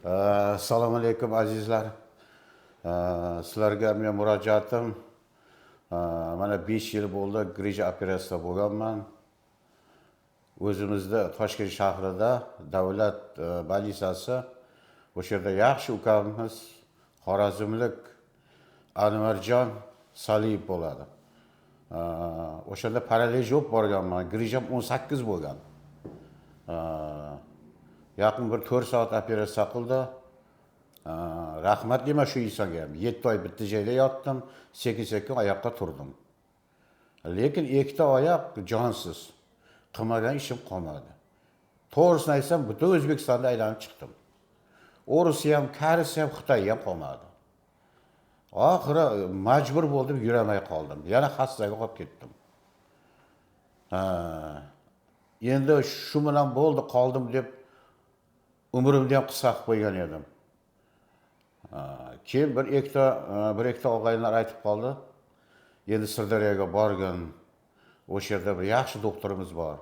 Assalomu alaykum, azizlar. Sizlarga men murojaatim, mana 5 yil bo'ldi, grija operatsiyasida bo'lganman. O'zimizda Toshkent shahrida davlat больницасы, o'sha yerda yaxshi ukamiz, xorazmlik Anvarjon Saliyev bo'ladi. O'shanda paralel bo'lib borganman, grijam 18 bo'lgan. Yaqin bir 4 soat operatsiya qildi. Rahmat deyman shu insonga ham. 7 oy bitta joyda yotdim, sekin sekin oyoqqa turdim. Lekin ikkita oyoq jonsiz. Qilmagan ishim qolmadi. To'g'risini aytsam, butun O'zbekistonda aylanib chiqdim. O'risi ham, karisi ham, Xitoy ham qolmadi. Oxiri majbur bo'ldim, yuramay qoldim. Yana xastaga qolib ketdim. Ha, endi shu bilan bo'ldi, qoldim deb umrimni ham qisqa qilib qo'ygan edim. Keyin bir ikkita og'aynilar aytib qoldi. Endi Sirdaryoga borgin. O'sha yerda bir yaxshi doktorimiz bor.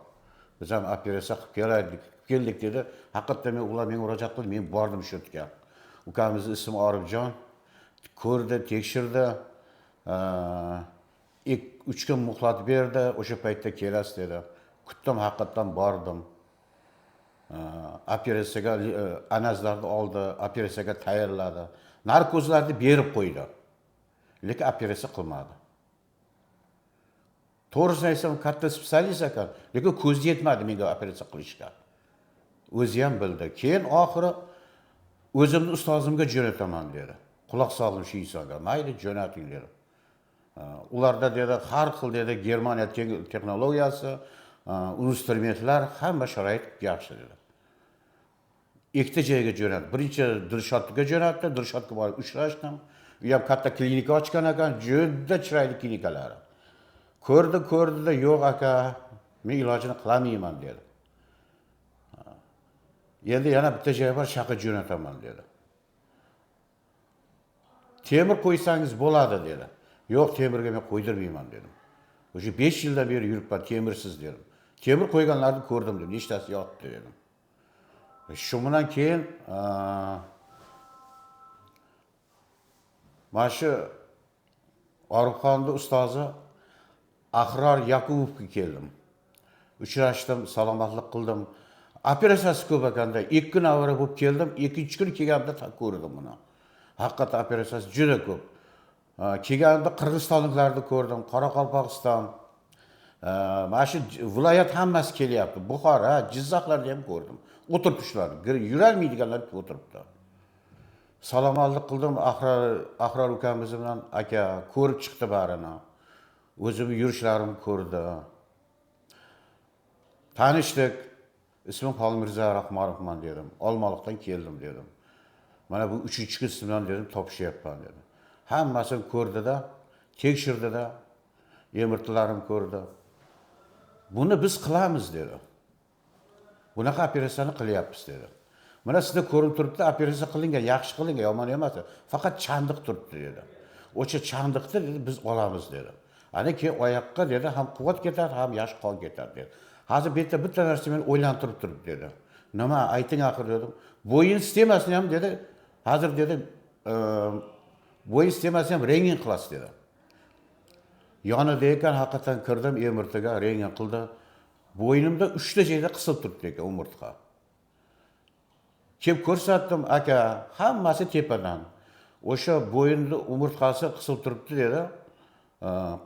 Biz ham operatsiya qilib kelaylik, keldik dedi. Haqiqatdan men, ular menga murojaat qildi, men bordim shu yerga. Ukamizni ismi Orifjon. Ko'rdi, tekshirdi. 3 kun muhlat berdi, o'sha paytda kelasiz dedi. Kutdim, haqiqatdan bordim. Operatsiyaga analizlarni oldi, operatsiyaga tayyorladi. Narkozlarni berib qo'ydi. Lekin operatsiya qilmadi. To'g'risini aytsam, katta специалист ekan, lekin ko'zi yetmadi menga operatsiya qilishga. O'zi ham bildi. Keyin oxiri o'zimni ustozimga jo'nataman dedi. Quloq soldim shu insonga. Mayli, jo'nating dedi. Ularda dedi, har xil dedi, Germaniya texnologiyasi, instrumentlar, hamma sharoit yaxshi dedi. Ikkita joyga jo'natdi. Birinchi Dilshodga jo'natdi, Dilshodga borib uchrashdim. U ham katta klinika ochgan ekan, juda chiroyli klinikalari. Ko'rdi, ko'rdida, yo'q aka, men ilojini qilolmayman dedi. Endi yana bitta joy bor, shu yoqqa jo'nataman dedi. Temir qo'ysangiz bo'ladi dedi. Yo'q, temirga men qo'ydirmayman dedim. O'sha 5 yildan beri yuribman temirsiz dedim. Temir qo'yganlarni ko'rdim dedim, nechtasi yotdi dedim. Shu bilan keyin mana shu Orifxonni ustozi Ahror Yakubovga keldim. Uchrashdim, salomatlik qildim. Operatsiyasi ko'p ekanda, 2 kun avvalo bo'lib keldim, ikkinchi kun kelganimda ko'rdim buni. Haqiqatdan operatsiyasi juda ko'p. Kelganimda qirg'izistonliklarni ko'rdim, Qoraqalpog'iston, mana shu viloyat hammasi kelyapti. Buxoro, Jizzaxlarni ham ko'rdim. O'tiribdi shular, yurolmaydiganlar o'tiribdi. Salomatlik qildim Ahror ukamiz bilan, aka ko'rib chiqdi barini. O'zimni yurishlarimni ko'rdi. Tanishdik. Ismim Xolmirza Rahmonovman dedim. Olmaliqdan keldim dedim. Mana bu 3-kun siz bilan dedim, topishyapman dedim. Hammasini ko'rdida, tekshirdida, emirtilarim ko'rdi. Buni biz qilamiz dedi. Bunaqa operatsiyani qilyapmiz dedi. Mana sizda ko'rinib turibdi, operatsiya qilingan, yaxshi qilingan, yomon emas. Faqat chandiq turibdi dedi. O'sha chandiqni dedi biz olamiz dedi. Ana keyin oyoqqa dedi ham quvvat ketadi, ham yaxshi qon ketadi dedi. Hozir bu yerda bitta narsa meni o'ylantirib turibdi dedi. Nima ayting axir dedim. Bo'yin sistemasini ham dedi, hozir dedi, bo'yin sistemasini ham rentgen qilasiz dedi. Yonida ekan, haqiqatdan kirdim, MRTga rentgen qildi. Bo'ynimda 3 ta joyda qisilib turibdi ekan umurtqa. Kelib ko'rsatdim, aka, hammasi tepadan. O'sha bo'yinni umurtqasi qisilib turibdi dedi.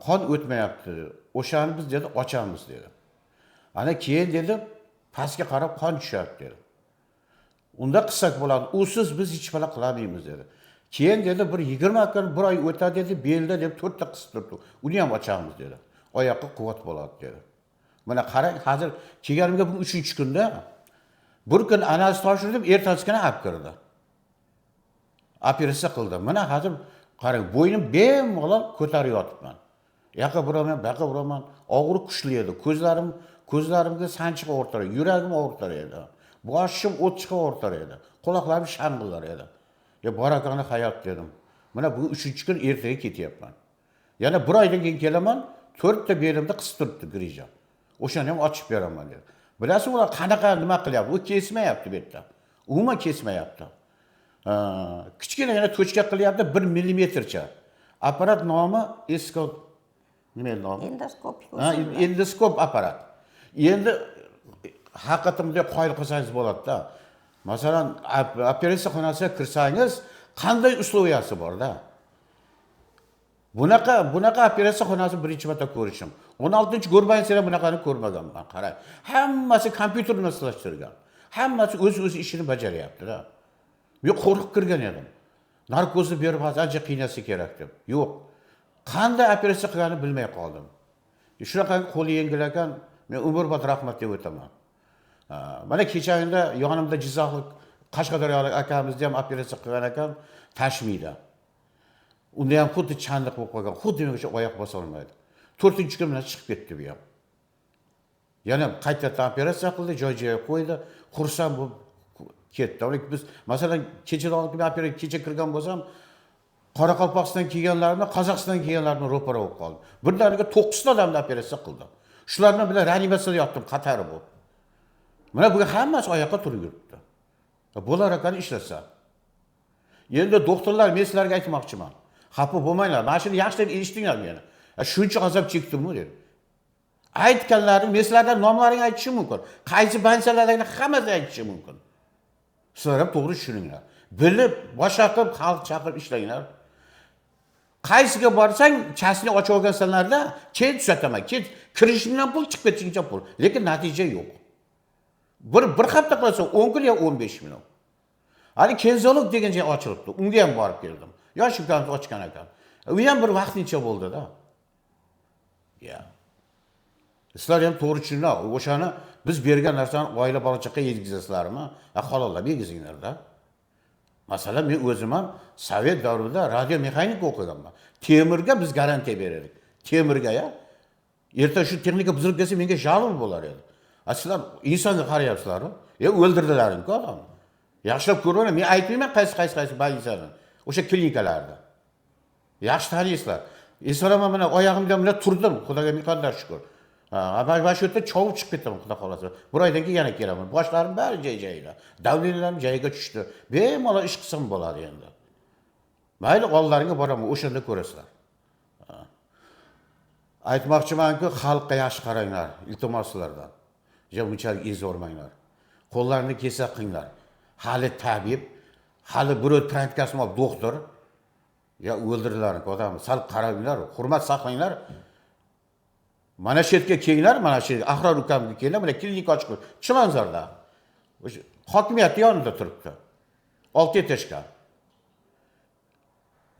Qon o'tmayapti dedi. O'shani biz dedi ochamiz dedi. Ana keyin dedi pastga qarab qon tushadi dedi. Unda qilsak bo'ladi. Usiz biz hech bala qilolmaymiz dedi. Keyin dedi bir 20 kun, bir oy o'tadi dedi, belda deb 4 ta qisib turibdi. Uni ham ochamiz dedi. Oyoqqa quvvat bo'ladi dedi. Mana qarang, hozir kelganimga bu 3-kunda bir kun analiz topshirdim, ertasi kuni olib kirdi. Operatsiya qildi. Mana hozir qarang, bo'ynim bemalol ko'tarib yotibman. Yoqqa buraman, bu yoqqa buraman. Og'riq kuchli edi. Ko'zlarimga sanchiq og'ritar edi, yuragim og'ritar edi. Boshim o't chiqib og'ritar edi. Quloqlarim shang'illar edi. Ya barakani hayot dedim. Mana bu 3-kun ertaga ketyapman. Yana bir oydan keyin kelaman, 4 ta belimda qisib turibdi grija. O'shani ham ochib beraman dedi. Bilasiz, ular qanaqa nima qilyapti? U kesmayapti bu yerda. Umuman kesmayapti. Kichkinagina точка qilyapti, 1 millimetrcha. Apparat nomi eskop, nima edi nomi? Endoskopik. Ha, endoskop apparat. Endi haqiqatdan bunday qoyil qilsangiz bo'ladi-da. Masalan, operatsiya xonasiga kirsangiz, qanday условия si bor-da. Bunaqa operatsiya xonasi birinchi marta ko'rishim. 16-go'rbancha bunaqani ko'rmaganman, qarang. Hammasi kompyuter bilan moslashtirilgan. Hammasi o'z-o'zi ishini bajaryapti-da. Men qo'rqib kirgan edim. Narkozni berib hozir ancha qiynasa kerak deb. Yo'q. Qanday operatsiya qilganini bilmay qoldim. Shunaqa qo'li yengil ekan, men umrbod rahmat deb o'taman. Mana kechagina yonimda jizzaxlik, Qashqadaryolik akamizni ham operatsiya qilgan ekan, tashmiyda. Unda ham xuddi chandiq bo'lib qolgan, xuddi menga oyoq bosa olmaydi. 4-kun bilan chiqib ketdi bu ham. Yana qaytadan operatsiya qildi, joy-joyiga qo'ydi, xursand bo'lib ketdi. Biz masalan kechadan oldin operatsiya kecha kirgan bo'lsam, Qoraqalpog'istondan kelganlarni, Qozog'istondan kelganlarni ro'para bo'lib qoldim. Birdaniga 9 ta odamni operatsiya qildim. Shularni bilan reanimatsiyada yotdim, qatari bo'lib. Mana bugun hammasi oyoqqa turib yuribdi. Bo'lar ekan ishlasa. Endi doktorlar, men sizlarga aytmoqchiman. Xafa bo'lmanglar, mana shuni yaxshilab eshitinglar meni. Shuncha azob chekdimmi dedi. Aytganlaring, men sizlardan nomlaringni aytishim mumkin. Qaysi bansalarni hammasini aytishim mumkin. Sizlar ham to'g'ri tushuninglar. Bilib, boshqa qilib, xalq chaqirib ishlanglar. Qaysiga borsang, chasni ochib olgansanlarda, keyin tuzataman. Keyin kirishingdan pul, chiqib ketishingcha pul. Lekin natija yo'q. Bir hafta qilasan, 10 kun yo 15 million. Hali kenzolog degan joy ochilibdi. Unga ham borib keldim. Yosh ukamiz ochgan ekan. U ham bir vaqtincha bo'ldi-da. Ya. Sizlar ham to'g'ri tushuninglar. O'shani biz bergan narsani oila bola chaqa yegizasizlarmi? Halollab yegizinglar-da. Masalan, men o'zim ham sovet davrida radio mexanik o'qiganman. Temirga biz garantiya berardik. Temirga ya. Erta shu texnika buzilib ketsa menga жалоба bo'lar edi. A sizlar insonga qarayapsizlar-ku. O'ldirdilaring-ku odamni. Yaxshilab ko'ringlar, men aytmayman qaysi больницani. O'sha klinikalarda. Yaxshi taniysizlar. Eslaraman, mana oyog'imda bilan turdim, Xudoga ming qadar shukr. Ha, shu yerda chovib chiqib ketaman, Xudo xohlasa. Bir oydan keyin yana kelaman. Boshlarim bari joy-joyida. Давление larim joyiga tushdi. Bemalol ish qilsam bo'ladi endi. Mayli, oldlaringga boraman, o'shanda ko'rasizlar. Aytmoqchimanki, xalqqa yaxshi qaranglar, iltimos sizlardan. Ja bunchalik ezvormanglar. Qo'llarini kesa qilinglar. Hali tabib, hali birov trantkasini olib doktor, ya o'ldirdilar odamni. Sal qaranglar, hurmat saqlanglar. Mana shu yerga kelinglar, mana shu Ahror ukamga kelinglar, mana klinika ochib qo'y. Chilonzorda. O'sha hokimiyat yonida turibdi. 6 этажка.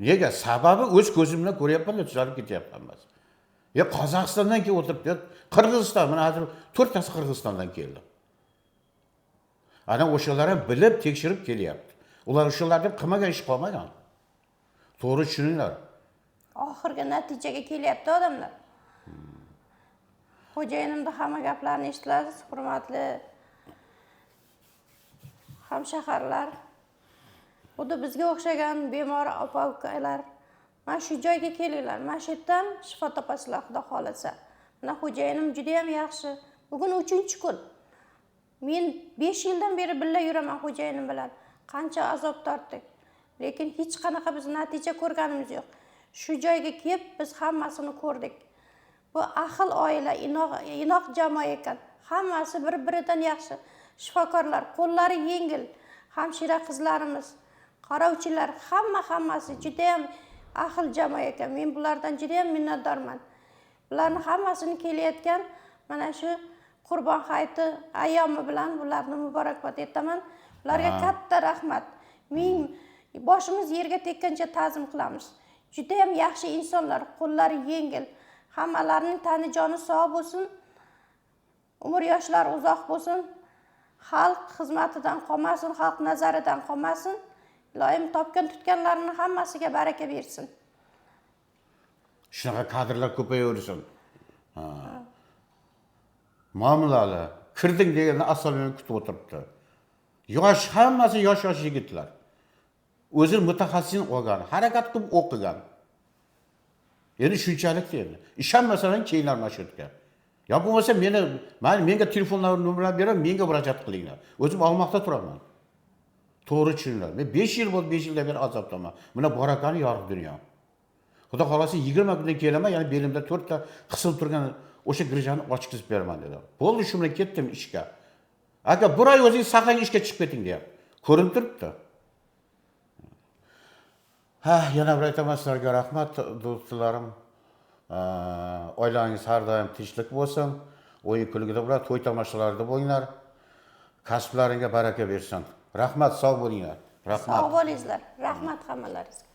Nega? Sababi o'z ko'zim bilan ko'ryapman, tuzalib ketyapti hammasi. Ya Qozog'istondan kelib o'tiribdi, Qirg'iziston, mana hozir 4tasi Qirg'izistondan keldi. Ana o'shalar ham bilib, tekshirib kelyapti. Ular o'shalarni ham qilmagan ish qolmagan. To'g'ri tushuninglar. Oxirgi natijaga kelyapti odamlar. Xo'jayinimni hamma gaplarini eshitilasiz, hurmatli hamshaharlar. Xuddi bizga o'xshagan bemor opa ukalar mana shu joyga kelinglar. Mana shu yerdan shifo topasizlar, Xudo xohlasa. Mana xo'jayinim juda ham yaxshi. Bugun 3-kun. Men 5 yildan beri birga yuraman xo'jayinim bilan. Qancha azob tortdik. Lekin hech qanaqa biz natija ko'rganimiz yo'q. Shu joyga kelib biz hammasini ko'rdik. Bu ahil oila, inoq jamoa ekan. Hammasi bir-biridan yaxshi. Shifokorlar, qo'llari yengil, hamshira qizlarimiz, qarovchilar, hammasi juda ham ahil jamoa ekan. Men bulardan juda ham minnatdorman. Bularni hammasini kelayotgan mana shu Qurbon hayiti ayyomi bilan bularni muborakbod etaman. Ularga katta rahmat. Ming boshimiz yerga tekkancha ta'zim qilamiz. Juda ham yaxshi insonlar, qo'llari yengil. Hammalarining tani joni sog' bo'lsin. Umr yoshlari uzoq bo'lsin. Xalq xizmatidan qolmasin, xalq nazaridan qolmasin. Iloyim topgan tutganlarini hammasiga baraka bersin. Shunaqa kadrlar ko'payaversin. Ha. Muomalali, kirding deganda assalomu kutib o'tiribdi. Yosh, hammasi yosh-yosh yigitlar. O'zi mutaxassis olgan, harakat qilib o'qigan. Endi shunchalik endi. Ishonmasalar kelinglar mana shu yerga. Yo bo'lmasa meni, menga telefon nomerlarini beraman, menga murojaat qilinglar. O'zim Olmaliqda turaman. To'g'ri tushuninglar. Men 5 yil bo'ldi, 5 yildan beri azobdaman. Mana barakani yorug' dunyo. Xudo xohlasa 20 kundan kelaman, yana belimda 4 ta qisilib turgan o'sha grijani ochkizib beraman dedi. Bo'ldi, shu bilan ketdim ishga. Aka, bir oy o'zingiz saqlang, ishga chiqib keting deyapti. Ko'rinib turibdi. Ha, yana bir aytaman sizlarga rahmat, do'stlarim. Oilangiz har doim tinchlik bo'lsin. O'yin kulgida bo'lar, to'y tomoshalarda bo'linglar. Kasblaringga baraka bersin. Rahmat, sog' bo'linglar. Rahmat. Sog' bo'linglar. Rahmat hammalaringizga.